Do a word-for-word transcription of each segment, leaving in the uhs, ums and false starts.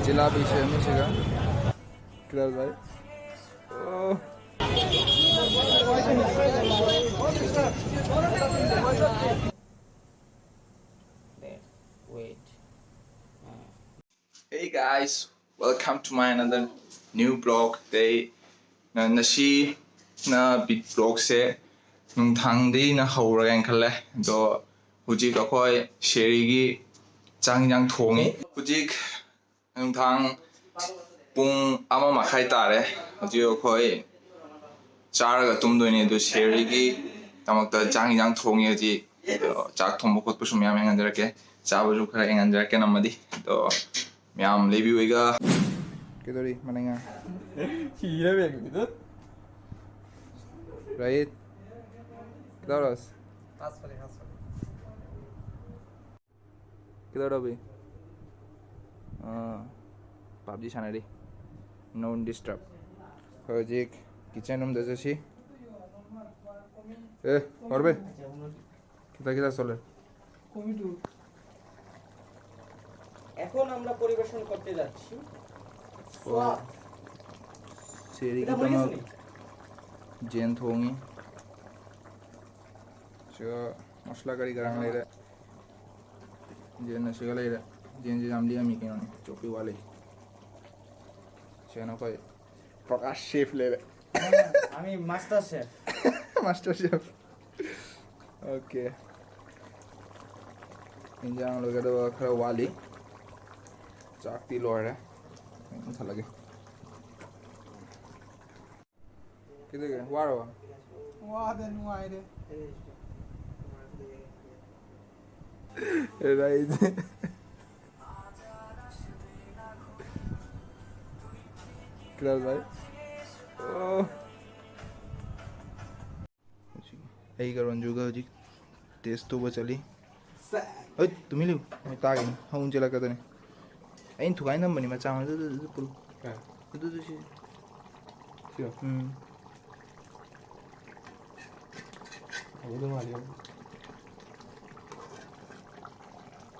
ꯖꯤꯂꯥꯕꯤ ꯁꯦꯝꯃꯤ ꯁꯤꯒ꯫ ꯀꯗꯥꯏ ꯚꯥꯏ? ꯑꯣ꯫ There. Wait. Hey guys, welcome to my another new vlog. They na nasi na big vlog se nung thang di na hau ra yang khale. Do hujik akoi sheri gi chang yang thongi. Hujik ꯅꯨꯡꯗꯥꯡ ꯄꯨꯡ ꯑꯃ ꯃꯈꯥꯏ ꯇꯥꯔꯦ꯫ ꯍꯧꯖꯤꯛ ꯑꯩꯈꯣꯏ ꯆꯥꯔꯒ ꯇꯨꯝꯗꯣꯏꯅꯦ꯫ ꯑꯗꯨ ꯁꯦꯔꯤꯒꯤꯗꯃꯛꯇ ꯆꯥꯛ ꯏꯟꯖꯥꯡ ꯊꯣꯡꯉꯤ ꯍꯧꯖꯤꯛ꯫ ꯑꯗꯣ ꯆꯥꯛ ꯊꯣꯡꯕ ꯈꯣꯠꯄꯁꯨ ꯃꯌꯥꯝ ꯌꯦꯡꯍꯟꯖꯔꯛꯀꯦ, ꯆꯥꯕꯁꯨ ꯈꯔ ꯌꯦꯡꯍꯟꯖꯔꯛꯀꯦ ꯅꯝꯃꯗꯤ꯫ ꯑꯗꯣ ꯃꯌꯥꯝ ꯂꯩꯕꯤꯌꯨ ꯑꯩꯒ꯫ ꯀꯩꯗꯧꯔꯤ ꯃꯅꯤꯡꯉ? ꯊꯤꯔ ꯂꯩꯔꯝꯃꯤꯗꯨ꯫ ꯔꯥꯍꯤꯠ, ꯀꯩꯗꯧꯔꯣꯁ? ꯀꯩꯗꯧꯔꯕꯤ? ꯑꯥ, ꯄꯞꯖꯤ ꯁꯥꯟꯅꯔꯤ꯫ No disturb꯫ ꯑꯩꯈꯣꯏ ꯍꯧꯖꯤꯛ ꯀꯤꯠꯆꯟ ꯔꯨꯝꯗ ꯆꯠꯁꯤ꯫ ꯑꯦ, ꯍꯧꯔꯕꯤ꯫ ꯈꯤꯇ ꯈꯤꯇ ꯆꯠꯂꯦ꯫ এখন আমরা পরিবেশন করতে যাচ্ছি স্বাদ। ꯁꯦꯔꯤꯒꯤꯗꯃꯛ ꯌꯦꯟ ꯊꯣꯡꯉꯤ꯫ ꯁꯤꯒ ꯃꯁꯂꯥ ꯀꯔꯤ ꯀꯔꯥꯡ ꯂꯩꯔꯦ꯫ ꯌꯦꯟꯅ ꯁꯤꯒ ꯂꯩꯔꯦ꯫ ꯌꯦꯟꯁꯦ ꯌꯥꯝ ꯂꯦꯝꯃꯤ ꯀꯩꯅꯣꯅꯤ, ꯆꯣꯞꯄꯤ ꯋꯥꯠꯂꯤ꯫ ꯁꯤꯒꯅ ꯑꯩꯈꯣꯏ ꯄ꯭ꯔꯀꯥꯁ ꯆꯦꯐ ꯂꯩꯔꯦ꯫ আমি master chef. Master chef. Okay. ꯏꯟꯖꯥꯡ ꯂꯣꯏꯒꯗꯕ ꯈꯔ ꯋꯥꯠꯂꯤ꯫ ꯆꯥꯛꯇꯤ ꯂꯣꯏꯔꯦ꯫ ꯃꯨꯊꯠꯂꯒꯦ꯫ ꯀꯩꯗꯧꯒꯦ? ꯋꯥꯔꯕ? ꯋꯥꯗ ꯅꯨꯡꯉꯥꯏꯔꯦ꯫ ꯔꯥꯏꯠ꯫ ꯀꯩꯗꯧꯔꯦ ꯚꯥꯏ? ꯑꯣ꯫ ꯑꯩꯒ ꯔꯣꯟꯖꯨꯒ ꯍꯧꯖꯤꯛ ꯇꯦꯁ ꯇꯧꯕ ꯆꯠꯂꯤ꯫ ꯍꯣꯏ, ꯇꯨꯃꯤꯟ ꯂꯩꯌꯨ꯫ ꯃꯣꯏ ꯇꯥꯒꯤꯅꯤ꯫ ꯍꯧꯅ ꯆꯦꯜꯂꯛꯀꯗꯣꯏꯅꯤ꯫ ꯑꯩꯅ ꯊꯨꯒꯥꯏ ꯅꯝꯕꯅꯤ ꯃꯆꯥ ꯃꯆꯥ꯫ ꯑꯗꯨ, ꯑꯗꯨ, ꯑꯗꯨ ꯄꯨꯜꯂꯨ꯫ ꯀꯥꯏ? ꯑꯗꯨ, ꯑꯗꯨ ꯁꯤ꯫ ꯁꯤꯔꯣ? ꯎꯝ꯫ ꯍꯧꯒꯗꯧ ꯃꯥꯜꯂꯤ꯫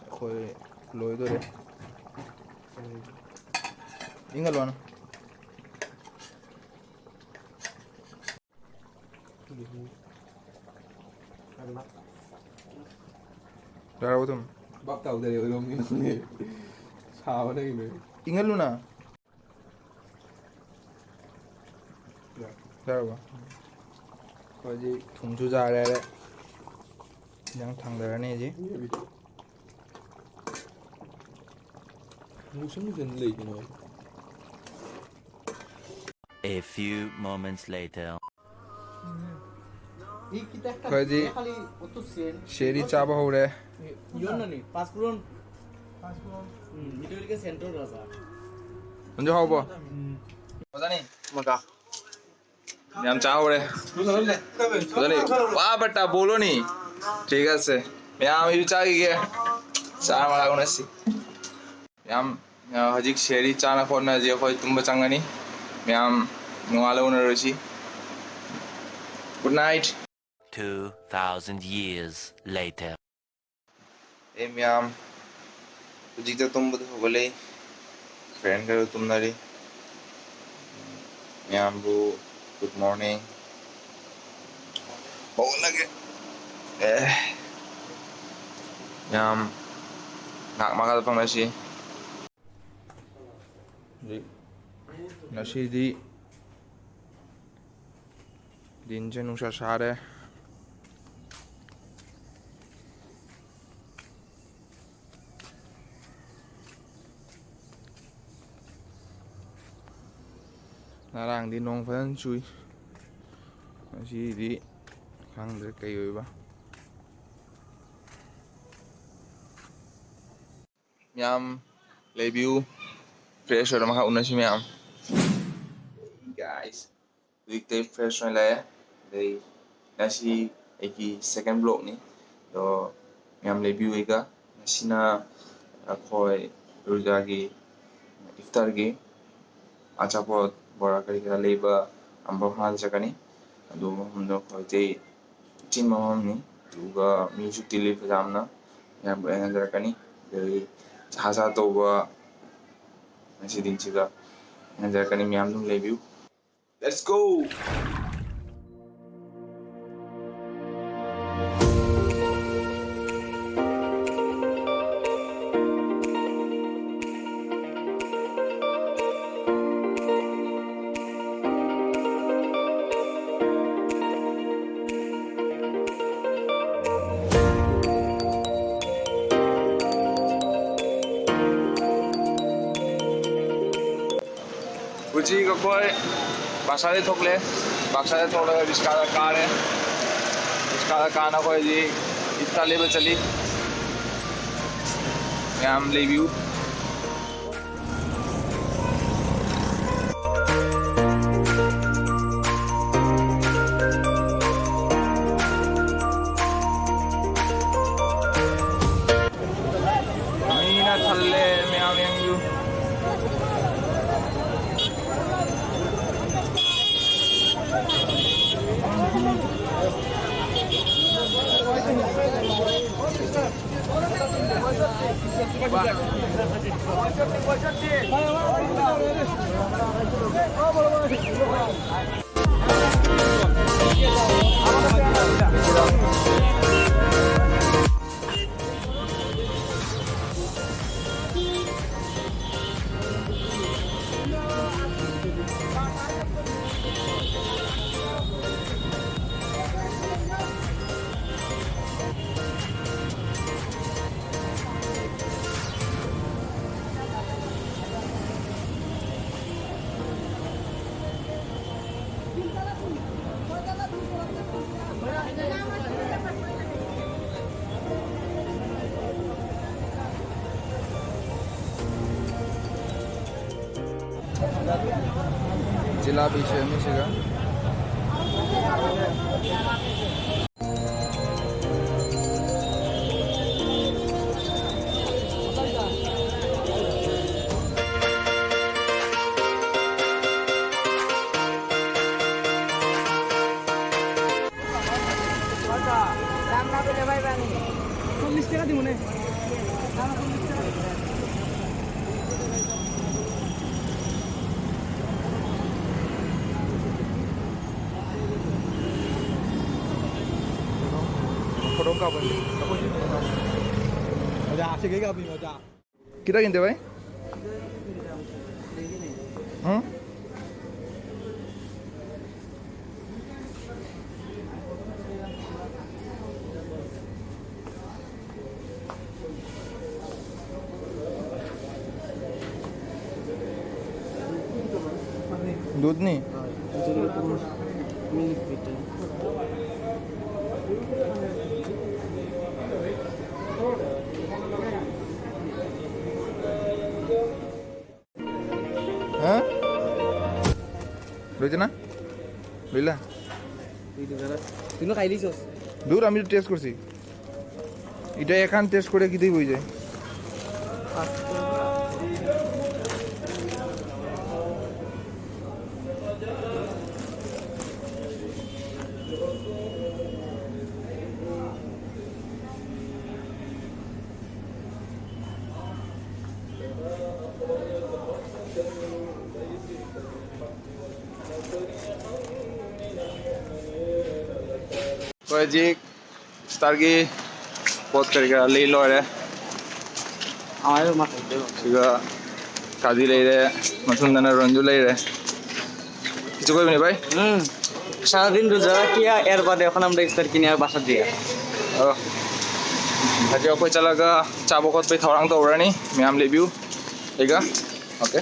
ꯑꯩꯈꯣꯏ ꯂꯣꯏꯗꯣꯔꯦ꯫ ꯏꯪꯍꯜꯂꯣꯅ꯫ ꯌꯥꯔꯕ ꯑꯗꯨꯝ? ꯚꯥꯞ ꯇꯥꯍꯧꯗꯔꯦ, ꯑꯣꯏꯔꯣꯝꯒꯤ ꯅꯪꯅꯦ꯫ ꯁꯥꯕꯅ ꯀꯩꯅꯣ? ꯏꯪꯍꯜꯂꯨꯅ꯫ ꯌꯥꯔꯕ? ꯑꯩꯈꯣꯏꯗꯤ ꯊꯨꯝꯁꯨ ꯆꯥꯔꯦ꯫ ꯏꯟꯖꯥꯡ ꯊꯥꯡꯗꯔꯅꯤ ꯍꯧꯖꯤꯛ꯫ ꯃꯨꯁꯟ ꯃꯨꯁꯟ ꯂꯩ ꯀꯩꯅꯣ꯫ A few moments later. ꯑꯩꯈꯣꯏꯗꯤ ꯁꯦꯔꯤ ꯆꯥꯕ ꯍꯧꯔꯦ꯫ ꯌꯣꯟꯅꯅꯤ, ꯄꯥꯁꯀꯨꯔꯣꯟ꯫ ꯎꯝ, ꯃꯤꯗꯜꯒꯤ ꯁꯦꯟꯇꯔ ꯔꯥꯖꯥ꯫ ꯃꯟꯖꯨ ꯍꯥꯎꯕꯣ? ꯎꯝ꯫ ꯃꯖꯥꯅꯤ? ꯃꯀꯥ꯫ ꯌꯥꯝ ꯆꯥꯍꯧꯔꯦ꯫ ꯐꯖꯅ ꯋꯥ ꯕꯠꯇ ꯕꯣꯂꯣꯅꯤ꯫ ꯊꯤꯛ ꯑꯁꯦ꯫ ꯃꯌꯥꯝ ꯑꯩꯁꯨ ꯆꯥꯈꯤꯒꯦ꯫ ꯆꯥꯔ ꯃꯥꯜꯂꯒ ꯎꯅꯁꯤ꯫ ꯃꯌꯥꯝ, ꯑ, ꯍꯧꯖꯤꯛ ꯁꯦꯔꯤ ꯆꯥꯅ ꯈꯣꯠꯅꯁꯤ, ꯑꯩꯈꯣꯏ ꯇꯨꯝꯕ ꯆꯪꯒꯅꯤ꯫ ꯃꯌꯥꯝ ꯅꯣꯡꯉꯥꯜꯂ ꯎꯅꯔꯁꯤ꯫ Good night꯫ Two thousand years later. ꯑꯦ ꯃꯌꯥꯝ, ꯍꯧꯖꯤꯛꯇ ꯇꯨꯝꯕꯗ ꯍꯧꯒꯠꯂꯛꯏ꯫ ꯐ꯭ꯔꯦꯟ ꯈꯔ ꯇꯨꯝꯅꯔꯤ꯫ ꯃꯌꯥꯝꯕꯨ good morning꯫ ꯍꯧꯒꯠꯂꯒꯦ꯫ ꯑꯦ꯫ ꯃꯌꯥꯝ, ꯉꯥꯏꯍꯥꯛ ꯃꯈꯥꯗ ꯐꯝꯅꯁꯤ꯫ ꯍꯧꯖꯤꯛ, ꯉꯁꯤꯗꯤ ꯗꯤꯟꯁꯦ ꯅꯨꯡꯁꯥ ꯁꯥꯔꯦ꯫ ꯉꯔꯥꯡꯗꯤ ꯅꯣꯡ ꯐꯖꯅ ꯆꯨꯏ꯫ ꯉꯁꯤꯗꯤ ꯈꯪꯗ꯭ꯔꯦ ꯀꯩ ꯑꯣꯏꯕ꯫ ꯃꯌꯥꯝ ꯂꯩꯕꯤꯌꯨ꯫ ꯐ꯭ꯔꯦꯁ ꯑꯣꯏꯔ ꯃꯈꯥ ꯎꯅꯁꯤ ꯃꯌꯥꯝ꯫ Guys, ꯍꯧꯖꯤꯛꯇꯤ ꯐ꯭ꯔꯦꯁ ꯑꯣꯏꯅ ꯂꯥꯛꯑꯦ꯫ ꯑꯗꯩ ꯉꯁꯤ ꯑꯩꯒꯤ ꯁꯦꯀꯦꯟ ꯕ꯭ꯂꯣꯛꯅꯤ꯫ ꯑꯗꯣ ꯃꯌꯥꯝ ꯂꯩꯕꯤꯌꯨ ꯑꯩꯒ꯫ ꯉꯁꯤꯅ ꯑꯩꯈꯣꯏ ꯔꯣꯖꯥꯒꯤ ꯏꯐꯇꯥꯔꯒꯤ ꯑꯆꯥꯄꯣꯠ, ꯕꯣꯔꯥ ꯀꯔꯤ ꯀꯔꯥ ꯂꯩꯕ ꯑꯝꯕ ꯐꯥꯅ ꯆꯠꯀꯅꯤ꯫ ꯑꯗꯨ ꯃꯐꯝꯗꯣ ꯑꯩꯈꯣꯏ ꯆꯤꯟꯕ ꯃꯐꯝꯅꯤ꯫ ꯑꯗꯨꯒ ꯃꯤꯁꯨ ꯇꯤꯜꯂꯤ ꯐꯩꯖꯥꯝꯅ ꯌꯥꯝ ꯂꯣꯏꯅꯖꯔꯛꯀꯅꯤ꯫ ꯑꯗꯒꯤ ꯁꯥ ꯁꯥ ꯇꯧꯕ ꯁꯤꯗꯤꯡꯁꯤꯒ ꯌꯦꯡꯍꯟꯖꯔꯛꯀꯅꯤ꯫ ꯃꯌꯥꯝ ꯑꯗꯨꯝ ꯂꯩꯕꯤꯌꯨ꯫ Let's go! ꯍꯧꯖꯤꯛ ꯑꯩꯈꯣꯏ ꯕꯥꯛꯁꯥꯗꯩ ꯊꯣꯛꯂꯦ꯫ ꯕꯥꯛꯁꯥꯗꯩ ꯊꯣꯛꯂꯒ ꯔꯤꯁꯀꯥꯗ ꯀꯥꯔꯦ꯫ ꯔꯤꯁꯀꯥꯗ ꯀꯥꯅ ꯑꯩꯈꯣꯏ ꯍꯧꯖꯤꯛ ꯏꯐꯇꯥ ꯂꯩꯕ ꯆꯠꯂꯤ꯫ ꯃꯌꯥꯝ ꯂꯩꯕꯤꯌꯨ꯫ ꯃꯤꯅ ꯊꯜꯂꯦ, ꯃꯌꯥꯝ ꯌꯦꯡꯕꯤꯌꯨ꯫ ꯖꯤꯂꯥꯕꯤ ꯁꯦꯝꯃꯤꯁꯤꯒ꯫ চল্লিশ টাকা দিব নে। मजा आ गई अभी, मजा। कितना गिनते भाई? हम्म? दूध नहीं? मिल्क पीते हैं। হ্যাঁ? রইছে না? বুঝলা? তুই তো বেড়া-, তুই না খাইলিছস? দূর, আমি তো টেস্ট করছি। এটা এখান টেস্ট করে কিতেই বই যায়। ꯍꯧꯖꯤꯛ ꯏꯐꯇꯥꯔꯒꯤ ꯄꯣꯠ ꯀꯔꯤ ꯀꯔꯥ ꯂꯩ ꯂꯣꯏꯔꯦ꯫ ꯑꯥ, ꯑꯗꯨ ꯃꯊꯛꯇ꯫ ꯁꯤꯒ ꯀꯥꯗꯤ ꯂꯩꯔꯦ, ꯃꯊꯪꯗꯅ ꯔꯣꯟꯖꯨ ꯂꯩꯔꯦ꯫ কিছু কইবি নি ভাই? হুম, সারাদিন রোজা রাখিয়া এর বাদে এখন আমরা ইফতার কিনে আর বাসার দিয়া। ꯑꯣ꯫ ꯍꯧꯖꯤꯛ ꯑꯩꯈꯣꯏ ꯆꯠꯂꯒ ꯑꯆꯥꯄꯣꯠ ꯈꯣꯠꯄꯩ ꯊꯧꯔꯥꯡ ꯇꯧꯔꯅꯤ꯫ ꯃꯌꯥꯝ ꯂꯩꯕꯤꯌꯨ ꯑꯩꯒ꯫ ꯑꯣꯀꯦ꯫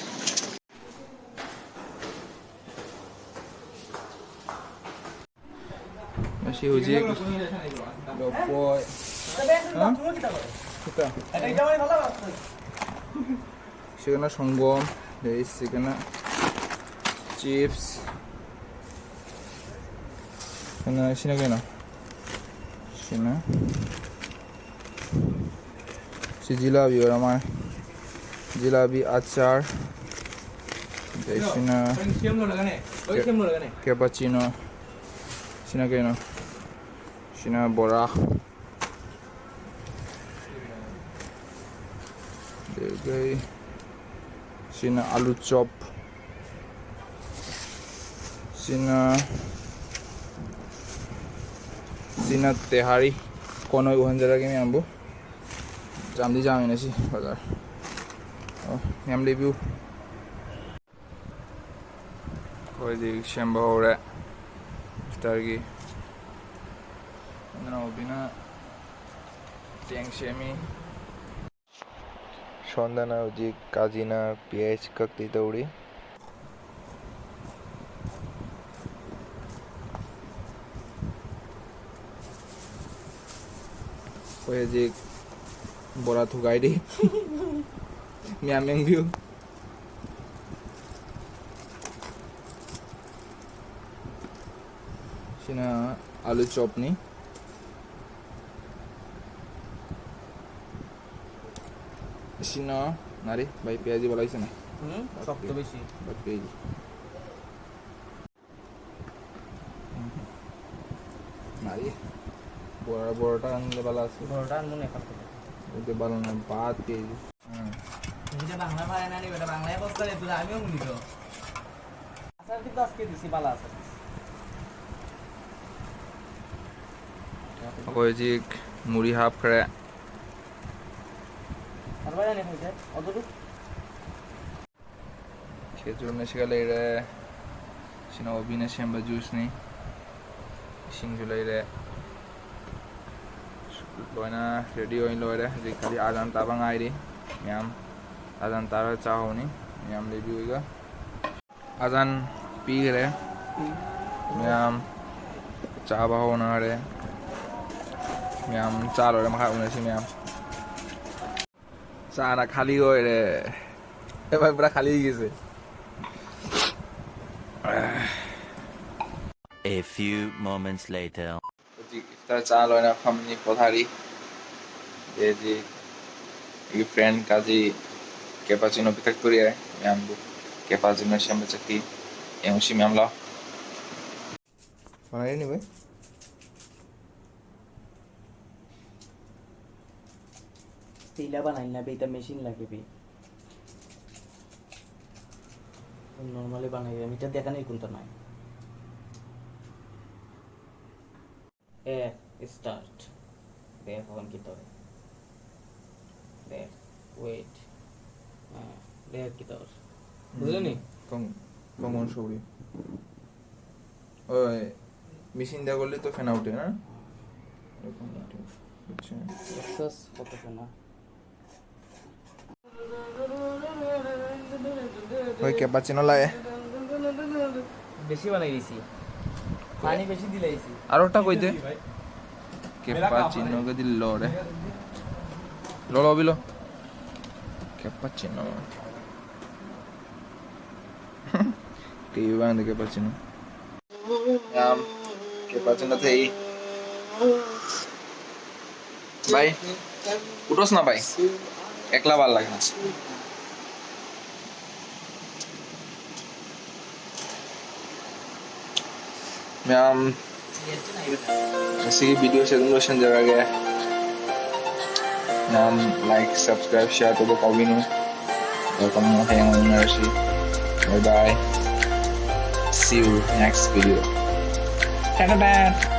ꯉꯁꯤ ꯍꯧꯖꯤꯛ ꯂꯐꯣꯏ꯫ ꯍꯥ? ꯈꯤꯇ꯫ ꯁꯤꯒꯅ ꯁꯪꯒꯣꯝ, ꯑꯗꯩ ꯁꯤꯒꯅ ꯆꯤꯞꯁ꯫ ꯀꯩꯅꯣ, ꯁꯤꯅ ꯀꯩꯅꯣ? ꯁꯤꯅ, ꯁꯤ ꯖꯤꯂꯥꯕꯤ ꯑꯣꯏꯔ ꯃꯥꯜꯂꯦ꯫ ꯖꯤꯂꯥꯕꯤ ꯑꯆꯥꯔ꯫ ꯑꯗꯩ ꯁꯤꯅ ꯂꯣꯏ ꯁꯦꯝ ꯂꯣꯏꯔꯒꯅꯦ, ꯂꯣꯏ ꯀꯦ-, ꯁꯦꯝ ꯂꯣꯏꯔꯒꯅꯦ꯫ ꯀꯦꯄꯥꯆꯤꯅꯣ꯫ ꯁꯤꯅ ꯀꯩꯅꯣ? ꯁꯤꯅ ꯕꯣꯔꯥ꯫ ꯑꯗꯒꯤ ꯁꯤꯅ ꯑꯂꯨ ꯆꯣꯞ꯫ ꯁꯤꯅ, ꯁꯤꯅ ꯇꯦꯍꯥꯔꯤ꯫ ꯀꯣꯟꯅ ꯑꯣꯏ ꯎꯍꯟꯖꯔꯒꯦ ꯃꯌꯥꯝꯕꯨ꯫ ꯌꯥꯝꯗꯤ ꯌꯥꯝꯃꯤ ꯉꯁꯤ ꯕꯖꯥꯔ꯫ ꯑꯣ, ꯃꯌꯥꯝ ꯂꯩꯕꯤꯌꯨ꯫ ꯑꯩꯈꯣꯏꯗꯤ ꯁꯦꯝꯕ ꯍꯧꯔꯦ ꯏꯐꯇꯥꯔꯒꯤ꯫ ꯏꯅꯥꯎꯄꯤꯅ ꯆꯦꯡ ꯁꯦꯝꯃꯤ꯫ ꯁꯣꯝꯗꯅ ꯍꯧꯖꯤꯛ ꯀꯥꯖꯤꯅ ꯄꯤꯌꯥꯁ ꯀꯛꯇꯤ ꯇꯧꯔꯤ꯫ ꯑꯩꯈꯣꯏ ꯍꯧꯖꯤꯛ ꯕꯣꯔꯥ ꯊꯨꯒꯥꯏꯔꯤ꯫ ꯃꯌꯥꯝ ꯌꯦꯡꯕꯤꯌꯨ꯫ ꯁꯤꯅ ꯑꯥꯂꯨ ꯆꯣꯞꯅꯤ꯫ ꯁꯤꯅ ꯉꯥꯔꯤ, ꯚꯥꯏ, ꯄꯤꯌꯥꯖꯤ ꯕꯣꯂꯥꯏꯁꯤꯅ। হুম, শক্ত বেশি। ꯚꯥꯏ, ꯄꯤꯌꯥꯖꯤ। ꯉꯥꯔꯤ꯫ ꯕꯣꯔꯥ, ꯕꯣꯔꯥটা আনলে ভালো আছে। বড়টা আনবো না এখন থেকে। ওতে ভালো না, ভাত পেয়েছি। হুম। নিজে বাংলা পারে না নি বেটা, বাংলায় কথা বলে তুই, আমিও শুনি তো। আচার কিন্তু আজকে দিছি, ভালো আছে। ꯑꯩꯈꯣꯏ ꯍꯧꯖꯤꯛ ꯃꯨꯔꯤ ꯍꯥꯞꯈ꯭ꯔꯦ꯫ ꯑꯗꯨꯃꯥꯏꯅ ꯈꯪꯗꯦ, ꯑꯗꯨꯗꯨ꯫ ꯈꯦꯖꯨꯔꯅ ꯁꯤꯒ ꯂꯩꯔꯦ꯫ ꯁꯤꯅ ꯑꯣꯕꯤꯅ ꯁꯦꯝꯕ ꯖꯨꯁꯅꯤ꯫ ꯏꯁꯤꯡꯁꯨ ꯂꯩꯔꯦ꯫ ꯂꯣꯏꯅ ꯔꯦꯗꯤ ꯑꯣꯏꯅ ꯂꯣꯏꯔꯦ꯫ ꯍꯧꯖꯤꯛ ꯈꯗꯤ ꯑꯥꯖꯥꯟ ꯇꯥꯕ ꯉꯥꯏꯔꯤ꯫ ꯃꯌꯥꯝ ꯑꯥꯖꯥꯟ ꯇꯥꯔꯒ ꯆꯥꯍꯧꯅꯤ꯫ ꯃꯌꯥꯝ ꯂꯩꯕꯤꯌꯨꯒ꯫ ꯑꯥꯖꯥꯟ ꯄꯤꯈ꯭ꯔꯦ꯫ ꯃꯌꯥꯝ ꯆꯥꯕ ꯍꯧꯅꯔꯦ꯫ ꯃꯌꯥꯝ ꯆꯥ ꯂꯣꯏꯔ ꯃꯈꯥ ꯎꯅꯁꯤ ꯃꯌꯥꯝ꯫ ꯆꯥꯅ ꯈꯥꯂꯤ ꯑꯣꯏꯔꯦ꯫ ꯑꯦ ꯚꯥꯏ, ꯄꯨꯔꯥ ꯈꯥꯂꯤ ꯑꯣꯏꯒꯤꯁꯦ꯫ A few moments later. ꯍꯧꯖꯤꯛ ꯏꯐꯇꯥꯔ ꯆꯥ ꯂꯣꯏꯅ ꯐꯝꯅꯤ, ꯄꯣꯊꯥꯔꯤ꯫ ꯑꯗꯩꯗꯤ ꯑꯩꯒꯤ ꯐ꯭ꯔꯦꯟ ꯀꯥꯖꯤ ꯀꯦꯄꯥꯆꯤꯅꯣ ꯄꯤꯊꯛꯇꯣꯔꯤ ꯍꯥꯏ ꯃꯌꯥꯝꯕꯨ꯫ ꯀꯦꯄꯥꯆꯤꯅꯣ ꯁꯦꯝꯕ ꯆꯠꯈꯤ꯫ ꯌꯦꯡꯉꯨꯁꯤ ꯃꯌꯥꯝ ꯂꯥꯎ꯫ ꯕꯅꯥꯏꯅꯤ ꯚꯥꯏ꯫ তেইলা বানাইল না বে, এটা মেশিন লাগে বে। নর্মালি বানাই, আমি এটা দেখা নেই কোনটা নাই। এ, স্টার্ট। দেখ এখন কি তোর। দেখ, ওয়েট। হ্যাঁ, দেখ কি তোর। বুঝলি নি? কম, কমন সৌরি। ওই, মেশিন দিয়ে করলে তো ফেনা উঠে না? এরকম উঠে। আচ্ছা। দেখছস কত ফেনা? ওই ক্যাপাচিনো লাগে। বেশি বানাই দিছি। পানি বেশি দিলাইছি। আর ওটা কইতে? ক্যাপাচিনো কে দিল রে। লো, লো, বিলো। Cappuccino. Kaibigan de cappuccino. Um, cappuccino tei. ভাই, উঠোস না ভাই, একলা ভালো লাগে না। Um, Así que video segundo senderage. Um, like, subscribe, share todo kau binu. Welcome mo kayong university. Bye bye. See you next video. Bye bye.